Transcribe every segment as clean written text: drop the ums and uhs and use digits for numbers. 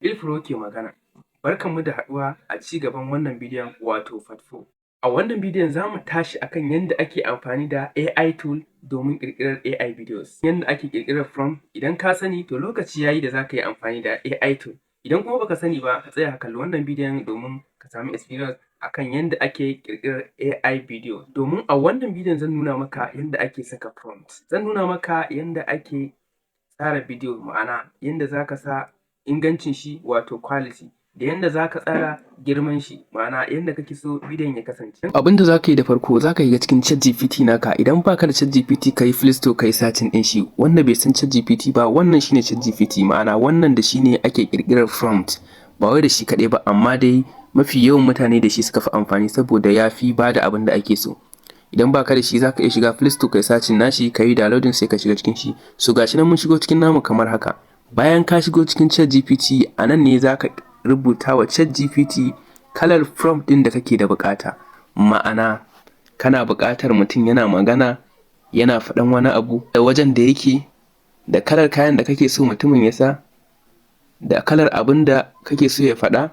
Ilfuro ke magana. Barkanmu da haɗuwa a cigaban wannan bidiyon, wato part 4. A wannan bidiyon za mu tashi akan yanda ake amfani da AI tool domin ƙirƙirar AI videos. Yanda ake ƙirƙirar prompt, idan ka sani, to lokaci ya yi da za ka yi amfani da AI tool. Idan kuma baka sani ba, ka tsaya ka kalli wannan bidiyon domin ka samu experience akan yanda ake ƙirƙirar AI video. Domin a wannan bidiyon zan nuna maka yanda ake saka prompt, zan nuna maka yanda ake tsara bidiyo, ma'ana yanda za ka sa ingancin shi, wato quality, da yanda za ka tsara girman shi, ma'ana yanda kake so bidiyon ya kasance. Abin da za ka yi da farko, za ka shiga cikin ChatGPT naka. Idan baka da ChatGPT, ka yi Play Store ka yi searching ɗin shi. Wanda bai san ChatGPT ba, wannan shine ChatGPT, ma'ana wannan da shi ne ake ƙirƙirar prompt. Ba wai da shi kaɗai ba, amma dai mafi yawan mutane da shi suka fi amfani saboda ya fi ba da abin da ake so. Idan baka da shi, za ka iya shiga Play Store ka yi searching nashi, ka yi downloading, sai ka shiga cikin shi. So ga shi nan mun shigo cikin namu kamar haka. Bayan ka shigo cikin ChatGPT, a nan ne za ka rubuta wa ChatGPT kalar prompt ɗin da kake da buƙata. Ma'ana kana buƙatar mutum yana magana, yana faɗan wani abu, da wajen da yake, da kalar kayan da kake so mutumin ya sa, da kalar abin da kake so ya faɗa,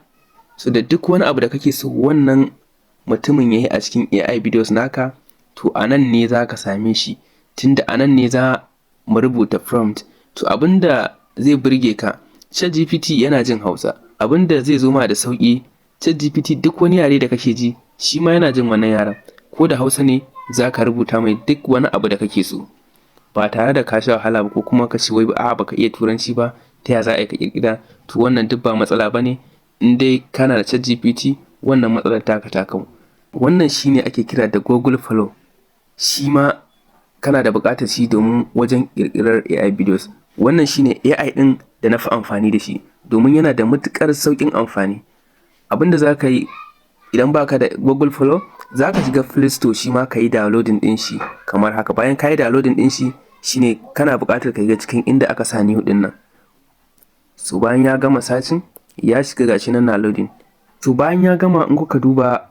so da duk wani abu da kake so wannan mutumin ya yi a cikin AI videos naka, to a nan ne za ka same shi, tunda a nan ne za mu rubuta prompt. To abin da zai burge ka, ChatGPT yana jin Hausa. Abin da zai zo ma da sauƙi, ChatGPT duk wani yare da kake ji, shi ma yana jin wannan yaren. Ko da Hausa ne, za ka rubuta mai duk wani abu da kake so ba tare da ka sha wahala ba, ko kuma ka ce wai a'a, baka iya Turanci ba, ta ya za a yi ka ƙirƙira? To wannan duk ba matsala ba ne. In dai kana da ChatGPT, wannan matsalar taka ta kau. Wannan shi ne ake kira da Google Flow. Shi ma kana da buƙatar shi domin wajen ƙirƙirar AI videos. Wannan shi ne AI ɗin da na fi amfani da shi domin yana da matuƙar sauƙin amfani. Abin da za ka yi idan baka da Google Flow, za ka shiga Play Store, shi ma ka yi downloading ɗin shi kamar haka. Bayan ka yi downloading ɗin shi, shine kana buƙatar ka shiga cikin inda aka sa new ɗin nan. So bayan ya gama searching, ya shiga, gashi nan na loading. To bayan ya gama, in kuka duba,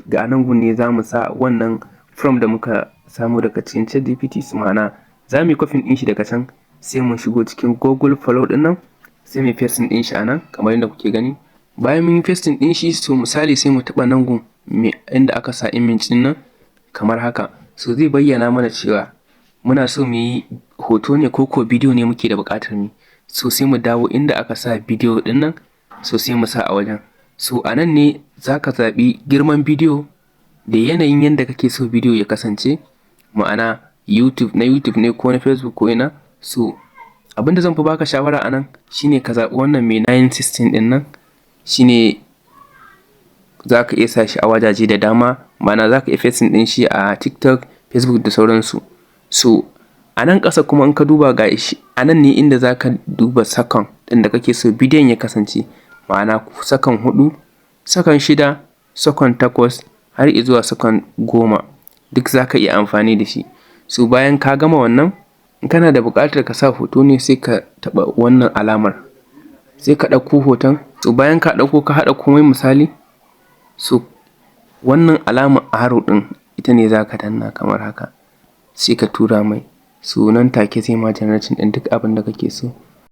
ga nan gun ne za mu sa wannan prompt da muka samu daga cikin ChatGPT, ma'ana za mu yi copying ɗin shi daga can, sai mu shigo cikin Google Flow ɗin nan, sai mu yi pasting ɗin shi a nan kamar yadda kuke gani. Bayan mun yi pasting ɗin shi, so misali sai mu taɓa nan gun inda aka sa image ɗin nan kamar haka. So zai bayyana mana cewa muna so mu yi hoto ne ko ko bidiyo ne muke da buƙatar mu. So sai mu dawo inda aka sa bidiyo ɗin nan, so sai mu sa a wajen. So a nan ne za ka zaɓi girman bidiyo da yanayin yanda kake so bidiyo ya kasance, ma'ana YouTube na YouTube ne ko na Facebook ko ina. So abin da zan fi baka shawara a nan shine ka zaɓi wannan mai 9:16 ɗin nan, shine za ka iya sa shi a wajaje da dama, ma'ana za ka iya pasting ɗin shi a TikTok, Facebook da sauransu. So a nan ƙasa kuma, in ka duba, ga shi a nan ne inda za ka duba second ɗin da kake so bidiyon ya kasance, ma'ana second 4, second 6, second 8 har izuwa second 10, duk za ka iya amfani da shi. So bayan ka gama wannan, in kana da buƙatar ka sa hoto ne, sai ka taɓa wannan alamar, sai ka ɗauko hoton. So bayan ka ɗauko, ka haɗa komai misali, so wannan alamar arrow ɗin ita ne za ka danna kamar haka, sai ka tura mai. So nan take zai ma generating ɗin duk abin da kake so.